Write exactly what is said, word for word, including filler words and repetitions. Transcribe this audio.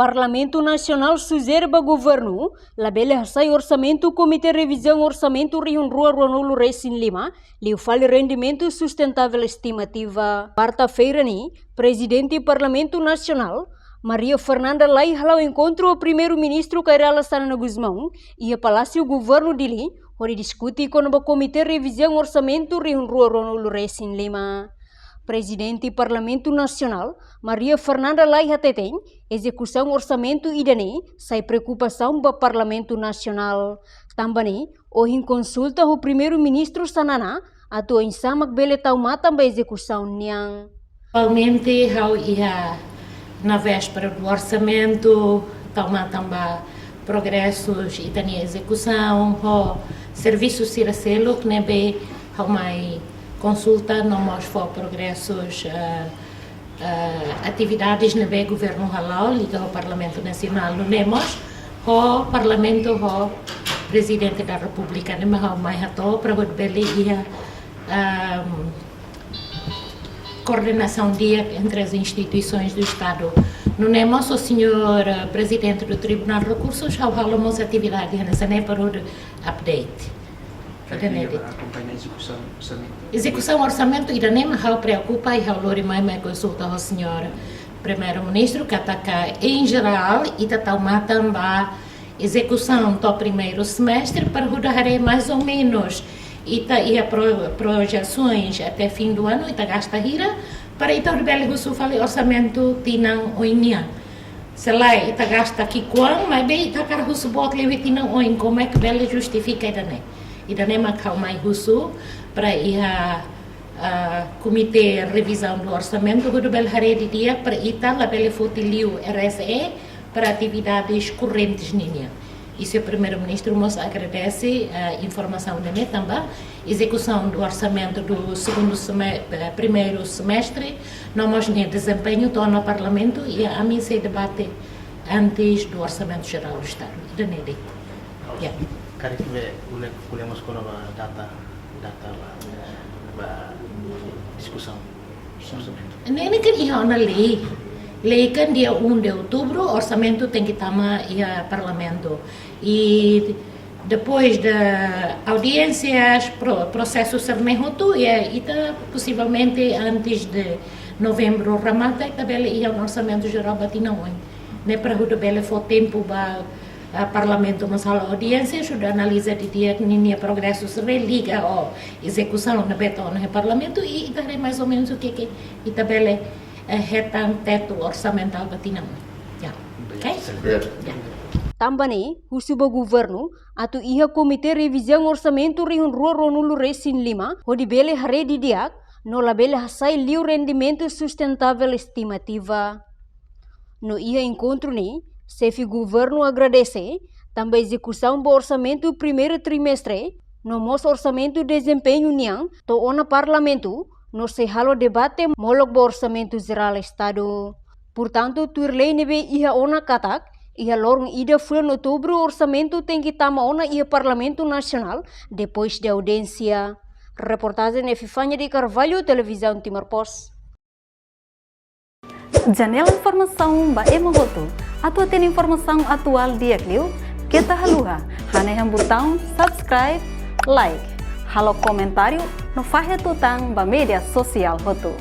Parlamentu Nasionál sujere ba governu labele hasai orsamentu Komité Revizaun Orsamentu rihun rua ruanulu resin lima, liu fali rendimentu sustentável estimativa. Kuarta-feira ne'e, Prezidente Parlamentu Nasionál, Maria Fernanda Lay hala'o enkontru ho Primeiru-Ministru Kay Rala Xanana Gusmão iha Palásiu Governu Dili, hodi diskute kona-ba Komité Revizaun Orsamentu rihun rua ruanulu resin lima. Prezidente Parlamentu Nasionál, Maria Fernanda Lay hateten, ezekusaun orsamentu ida-ne'e sai preokupasaun ba Parlamentu Nasionál. Tanba ne'e, ohin konsulta ho Primeiru-Ministru Xanana, atu oinsá mak bele tau matan ba ezekusaun nian. Atualmente, ha'u iha na véspera do orsamentu, tau matan ba progresus ita-nia ezekusaun, ho servisu sira seluk ne'ebé ha'u mai konsulta no mós fó progresus, eh, eh, atividades ne'ebé governu hala'o liga ho Parlamentu Nasionál, nune'e mós ho Parlamentu, ho Prezidente da Repúblika, ne'e mak ha'u mai hato'o para hodi bele iha, ehm, koordenasaun di'ak entre as instituições do Estado. Nune'e mós, ó señór, eh, Prezidente do Tribunál de Recursos, ha'u halo mós atividade hanesan ne'e para hodi update. Ida-ne'e de'it. Akompaña ezekusaun orsamentu. Ezekusaun orsamentu ida-ne'e mak ha'u preokupa i ha'u lori mai mai konsulta ho señór Primeiru-Ministru, katak, em geral, ita tau matan ba ezekusaun to'o primeiru semestre, para hodi haree mais ou menos ita iha pro-, projeções até fim do ano, ita gasta hira, para ita bele husu fali orsamentu tinan oin nian. Se lae, ita gasta ki'ikoan, maibé ita hakarak husu boot liu iha tinan oin, como é que bele justifika ida-ne'e? Ida-ne'e mak ha'u mai husu para iha, ah, Komité Revizaun do Orsamentu, hodi bele haree didi'ak para ita labele foti liu R S E para atividades korrentes ninian. I señór Primeiru-Ministru mós agradese, eh, informasaun ida-ne'e tanba ezekusaun do orsamentu do segundo seme-, eh, primeiru semestre, no mós nia dezempeñu to'o ona Parlamentu, i ami sei debate antes do Orsamentu Jerál do Estadu. Ida-ne'e de'it. Ya. Karik be ule, ule mós kona-ba data, data ba, ba diskusaun orsamentu. Ne'e, ne'e kan iha ona lei. Lei kan dia um de outubro, orsamentu tenke tama iha Parlamentu. I depois de audiências, pro-, prosesu sira-ne'e hotu, i ita posivelmente antes de novembro remata, ita bele iha ona Orsamentu Jerál ba tinan oin. Ne'e para hodi bele fó tempu ba, ah, Parlamentu mós halo audiénsia, hodi analiza didi'ak ninia progresu sira liga ho ezekusaun ne'ebé tau ona iha Parlamentu, i ita haree mais ou menos o que que ita bele, eh, hetan tetu orsamentál ba tinan. Ya. Oke? Ya. Tanba ne'e, husu ba governu atu iha Komité Revizaun Orsamentu rihun rua ruanulu resin lima, hodi bele haree didi'ak no labele hasai liu rendimentu sustentável estimativa. No iha enkontru ne'e, Xefe Governu agradese tanba ezekusaun ba orsamentu primeiru trimestre, no mós orsamentu dezempeñu nian, to'o ona Parlamentu, no sei halo debate molok ba Orsamentu Jerál Estadu. Portantu, tuir lei ne'ebé iha ona katak, iha loron ida fulan Outubru orsamentu tenke tama ona iha Parlamentu Nasionál, depois de audiénsia. Reportajen Epifania de Carvalho, Televizaun Timor Post. Janela informasaun ba ema hotu. Atu hatene informasaun atuál di'ak liu, keta haluha hanehan butaun subscribe, like, halo komentáriu, no fahe tutan ba média sosiál hotu.